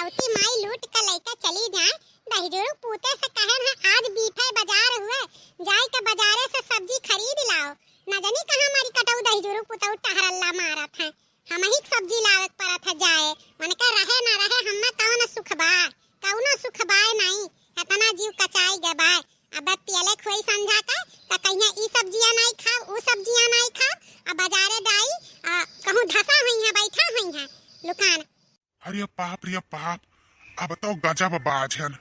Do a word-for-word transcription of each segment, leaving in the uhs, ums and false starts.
अउती माई लूट के लइके चली जाए। दहिजुरु पूते से कहेन है, आज बीफे बजार हुए, जाई के बजारे से सब्जी खरीद लाओ। न जानी कहाँ मारी कटऊ दहिजुरु पुतऊ टहरल्ला मारत है। हमही के सब्जी लावे के परत है जाए। उनके रहे न रहे, हम्मे कौन सुख बा? कौनो सुख बाय नाई। एतना जीव कचाई गए बाय। अब पियले खोई समझा के, त कहिया ई सब्जिया नाई खाब, ऊ सब्जिया नाई खाब। अब बजारे जाई, आ, कहूँ धसा होइहैं, बैठा होइहैं लुकान। अरे बाप रे बाप, अब तो गजब बाझन।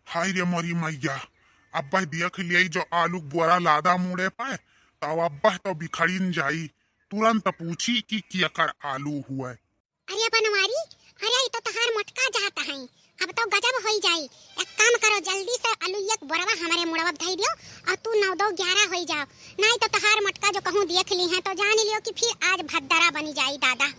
हाय रे मोरी मैया, अब्बे देख लियई जो आलू के बोरा लादा मुड़े पे, तो अब्बे तो बिखरिन जाई। तुरंत पूछी कि केकर आलू हुए। अरे बनवारी, अरे ई तो तहार मोटका जात है, अब तो गजब होई जाई। एक काम करो, जल्दी से आलू एक बोरवा हमरे मुड़वा धई दियो और तू नौ दो ग्यारह होई जाओ, नाई तो तहार मोटका जो कहूँ देख लीहैं तो जान लियो कि फिर आज भद्दरा बनी जाई दादा।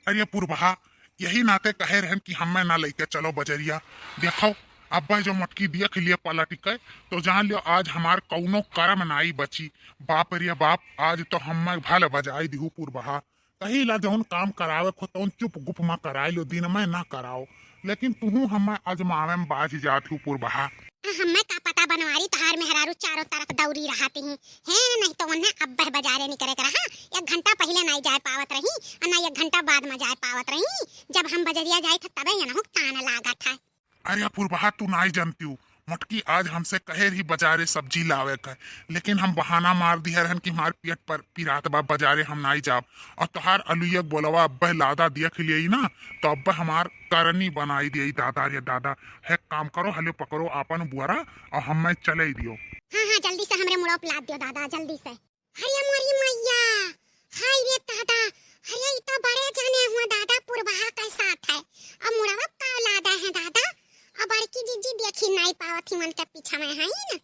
अरे पुरबहा, यही नाते कहे रहन कि हम्मे ना लइके चलो बजरिया। देखो, अब्बे जो मोटकी देख लिए पलट के, तो जान लियो आज हमार कौनो करम नाई बची। बाप रे बाप, आज तो हम्मे भल बजाई दिहू पुरबहा। कही ला जौन काम करावे को तौन चुप गुप मा कराई लो, दिन में ना कराओ, लेकिन तुहू हम्मे आजमावे में बाझ जात हू पुरबहा। आ, हम्मे का पता बनवारी तहार मेहरारू चारों तरफ दौरी रहती ही। हैं, नहीं तो उन्हें अब्बे बजारे निकरे के रहा। एक घंटा पहिले नाई जाए पावत रही, और ना एक घंटा बाद में जाए पावत रही। जब हम बजरिया जाए थे, तबे यनहु तान लागत है। अरे पुरबहा, तू नाई जानती हूँ, मोटकी आज हमसे कहे रही बजारे सब्जी लावे का, लेकिन हम बहाना मार दिया रहन कि हमार पेट पर पिरात बा, बजारे हम नाई जाब। और तोहार अलुइया बोलवा अब्बे लादा देख लियई ना, तो अब्बे हमार करनी बनाई दियई दादा रे दादा। है काम करो, हले पकड़ो आपन बुआरा और हमें चले दियो। हाँ, हाँ, जल्दी से हमरे मुड़वा पे लाद दियो दादा, जल्दी से। अरे मोरी मैया, हाय रे दादा, अरे ई तो बड़े जने हुआ दादा पुरबहा के साथ है। अब मुड़वा का लादा है दादा? अब बड़की जिज्जी देखी नाई पावत ही मन के पीछा में है ना।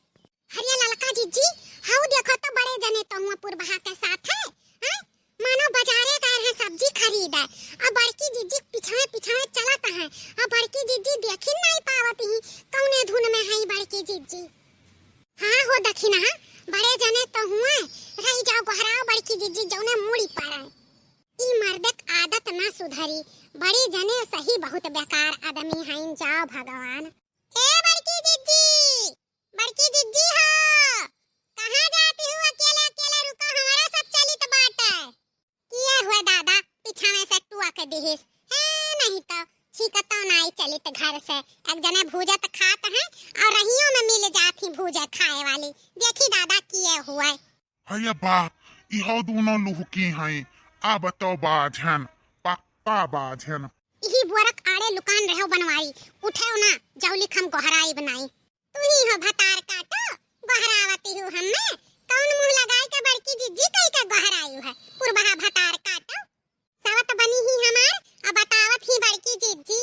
अरे ललका जिज्जी, हाउ देखो तो बड़े जने तो हुआ पुरबहा के साथ है। हैं? मानो बजारे गए हैं सब्जी खरीदे। अब बड़की जिज्जी पीछा में पीछा में चलत है। अब बड़की जिज्जी देखी नाई पावत ही कौने धुन में है बड़की जिज्जी। हाँ हो दखिनहा, बड़े जने तो हुए, रही जाओ गोहराओ बड़की जिज्जी जौने मुड़ी पड़े। ई मर्दे क आदत ना सुधरी, बड़े जने सही बहुत बेकार आदमी हईन, जाओ भगवान। ए बड़की जिज्जी, बड़की जिज्जी हो, कहाँ जाती हूँ अकेले अकेले, रुको हमरो सब चलित बाटे। किए हुए दादा, पिछावे से टुआ के दिहिस। हे, नहीं तो छीकतो नाई चलित घर से। एक जने भूजत खात हैं और रहियों में मिल जात ही भूजे खाए वाली। देखी दादा किए हुए। अरे बाप, इहो दोनों लुहकी हैं। अब तो बाझन, पक्का बाझन। इही बोरक आड़े लुकान रहो बनवारी, उठेउ ना, जौलिक हम गोहराई बनाई। तू ही हो भतार काटो, गोहरावती हूँ हम्मे। कौन मुँह लगाई के बड़की जिज्जी कही के गोहराई है? पुरबहा भतार काटो। सवत बनी ही हमार, अब बतावत ही बड़की जिज्जी।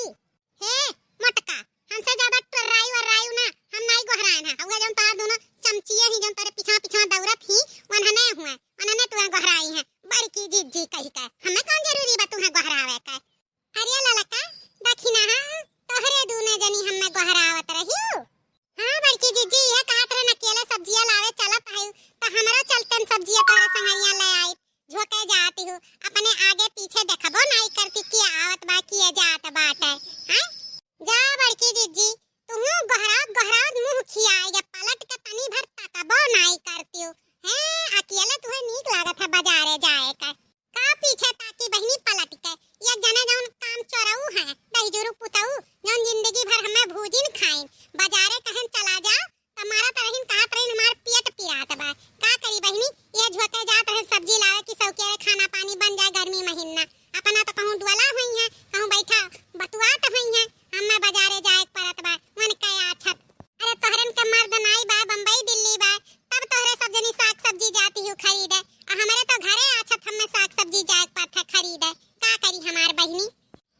हे मोटका, हमसे ज्यादा टर्राई वर्राई ना, हम नाई गोहरायन है। हुआ जौन तोहार दोनों चमचिए ही जौन तोरे पिछवा पिछवा दौड़त ही, वनहने हुए, वनहने तुहे गोहराई है। बड़की जिज्जी कही के, हमें कौन जरूरी बा तुहे गोहरावे के? अरे ललका, दखिनहा, तोहरे दूने जनी हम्मे गोहरावत रहियो। हाँ बड़की जिज्जी, ये कहत रहन अकेले सब्जिया लावे चलत आयु, त हमरो चलते हम सब्जिया तोहरे संगरिया ले आई। झोंके जाती हूँ, अपने आगे पीछे देखबो नाई करती, किया आवत बा, किया जात बाटे। हैं? जा बड़की जिज्जी, तुहू गोहरावत गोहरावत मुँह खियाए गे, पलट के तनी भर तकबो नाई करती हूँ। हैं, अकेले तुहे नीक लागत है बजारे जाए के। का पीछे ताकी बहिनी पलट के? एक जने जौन काम चोरऊ है, दहिजुरु पुतऊ, जौन जिंदगी भर हमें भूजिन खाइन, बजारे कहन चला जाओ, त मारत रहिन, कहत रहिन, हमार पेट पिरात बा। का करी बहिनी, ये झोंके जात रहे सब्जी लावे कि सौके रे खाना पानी बन जाए गर्मी महीना। अपना तो कहूँ डुअला हुई है, कहूँ बैठा बतुआत हुई है, हमें बजारे जाए के परत बा, मन के आछत। अरे तोहरन के मर्द नाई बा, बम्बई दिल्ली बा, तब तोहरे सब जनी साग सब्जी जाती हूँ खरीदे, आ हमरे तो घरे आछत हमें साग सब्जी जाए के परत है खरीदे। का करी हमार बहिनी?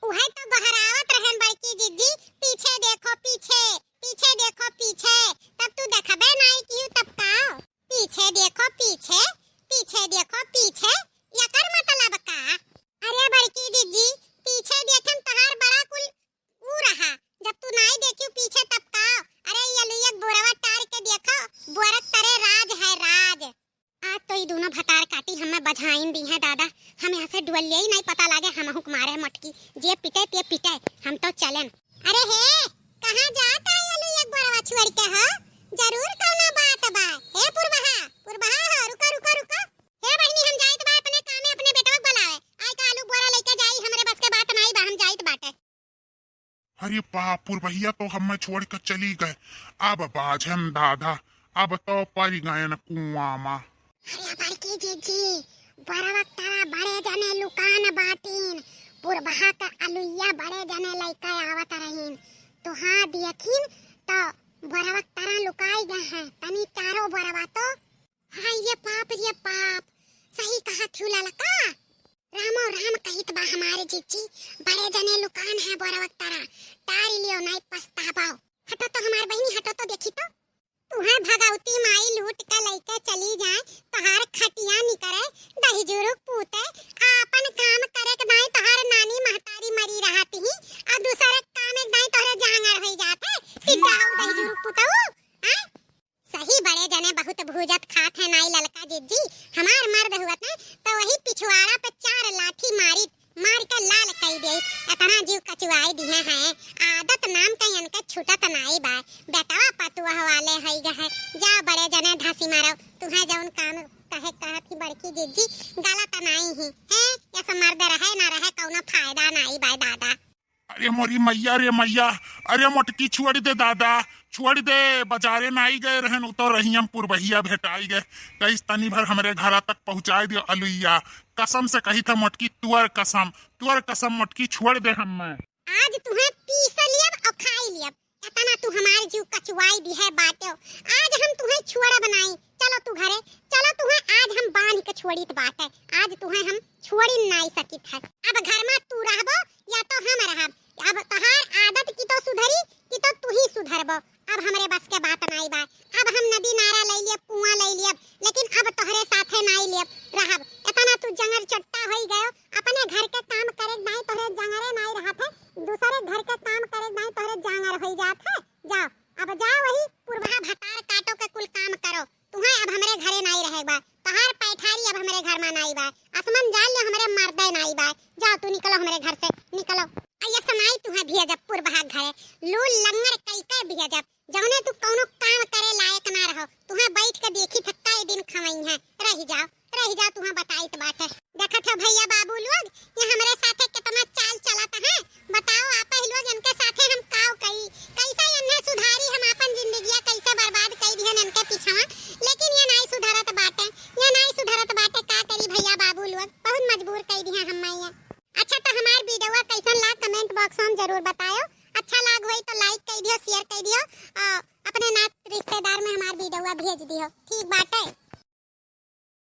उहे तो गोहरावत रहन बड़की जिज्जी, पीछे देखो पीछे, पीछे देखो पीछे, तब तू देखबे नाई किहू तब का? पीछे देखो पीछे, पीछे देखो पीछे, एकर मतलब का? अरे बड़की जिज्जी, पीछे देखन तहार बड़ा कुल ऊ रहा, जब तू नाई देखियो पीछे तब का? अरे ये लुइया बोरवा टार के देखो, बोरक तरे राज है राज। आज तो ई दोनों भतार काटी हमें बझाइन दी हैं दादा। हम यहाँ से डुअलिया ही नहीं पता लागे, हमहू के मारे मटकी। जे पिटे ते पिटे, हम तो चलेन। अरे हे, कहाँ जात है अलुइया के बोरवा छोड़ के हो? जरूर कौनो बात बा। हे पुरबहा, पुरबहा हो, रुको, रुको, रुको। हे बहिनी, हम जाइत बा अपने कामे, अपने बेटवा के बुलावे। आइ का आलू बोरा लइके जाई, हमरे बस के बात नाई बा, हम जाइत बाटे। अरे बाप, पुरबहिया तो हमें छोड़ के चली गए। अब बाझन दादा, अब तो परि गयन कुआं मा। अरे बड़की जीजी, बोरवा के तरा बड़े जने लुकान बाटिन, पुरबहा के अलुइया बड़े जने लइके आवत रहिन। तो हाँ देखिन तो बोरवा के तरा लुकाइ गए हैं, तनी चारो बोरवा तो। हाय रे बाप रे बाप, सही कहा थू ललका। रामो राम कहित बा हमारे जीजी, बड़े जने लुकान है बोरवा के तरा, टारि लियो नाई पछताबो। हटो तो हमार बहिनी, हटो तो देखी तो। तुहे भगवती माई लूट के लइके चली जाए, तोहार खटिया निकरे, दहिजुरुक पूते, आपन काम करे के दाई तोहार नानी महतारी मरी रहत ही, आ दूसरे काम एक दाई तोहरे जांगर होई जात है, टिड्डा हो दहिजुरुक पूतऊ, हैं? सही बड़े जने बहुत भूजत खात है नाई ललका जिज्जी, हमार मर्द हुअत न तो वही पिछवाड़ा पे चार लाठी मारित, मार के लाल कई देइत, इतना जीव कचुआई दिहे हैं। आदत नाम के इनके छूटत नाई बा। बेटवा पतुआ वाले हई गए हैं। जा बड़े जने धासी मारो, तुहे जौन काम कहे कहत ही बड़की जिज्जी, गलत नाई ही। हैं? ये सब मर्द रहे ना रहे, कौनो फायदा नाई बा दादा। अरे मोरी मैया रे मैया, अरे मोटकी छोड़ दे दादा, छोड़ दे। बाजारे नाई गए रहन, उतो रहियम पुरबहिया भेटाई गए, कहिस तनी भर हमरे घरा तक पहुँचाई दियो अलुइया। कसम से कहित है मोटकी, तुअर कसम, तुअर कसम मोटकी, छोड़ दे हम्मे। आज तुहे पीस लियब और खाई लियब, इतना तू हमार जीव कचुआई दिहे बाटे। आज हम तुहे छोड़ब नाई, चलो तू घरे, चलो तुहे आज हम बांध के छोड़ित बाटे, आज तुहे हम छोड़िन नाई सकित है। अब घर मा तू रहबो या तो हम रहब, अब तोहार आदत की तो सुधरी कि तो तू ही सुधरबो। अब हमरे बस के बात नाई बा। अब हम नदी नारा लई लियब, कुआं लई लियब, लेकिन अब तोहरे साथे नाई लियब रहब। इतना तू जंगर चट्टा होई गयो, अपने घर के काम करे नाई तोहरे जंगरे नाई रहत है, दूसरे घर के काम करे नाई तोहरे जांगर होई जात है। जाओ, अब जाओ वही पुरबहा भतार काटो के कुल काम करो। तुहे अब हमरे घरे नाई रहे बा, तोहार पैठारी अब हमरे घर मा नाई बा, आसमान जान ले हमरे मर्दे नाई बा। जाओ तू निकलो हमरे घर से, निकलो। आ ये समाई तुहे भेजब पुरबहा घरे, लूल लंगड़ कई के भेजब, जौने तू कौनो काम करे लायक ना रहो, तुहे बैठ के देखी थक्का ए दिन खवई है। रह जाओ, रह जाओ, तुहे बताइत बाटे। देखत हो भैया बाबू लोग, ये हमरे साथे कितना चाल चलत है, बताओ आप ही लोग, इनके साथे हम काव कई, कैसे इन्हें सुधारी, हम आपन जिंदगिया कैसे बर्बाद कई दिहन इनके पीछवा, लेकिन ये नाई सुधरत बाटे, ये नाई सुधरत बाटे, का करी भैया बाबू लोग, बहुत मजबूर कई दिहे हम ये। अच्छा तो हमार वीडियो कैसन ला comment box में जरूर बतायो, अच्छा लाग होई तो like कई दियो, share कई दियो, और अपने नात रिश्तेदार में हमार वीडियो भेज दियो, ठीक बाटे।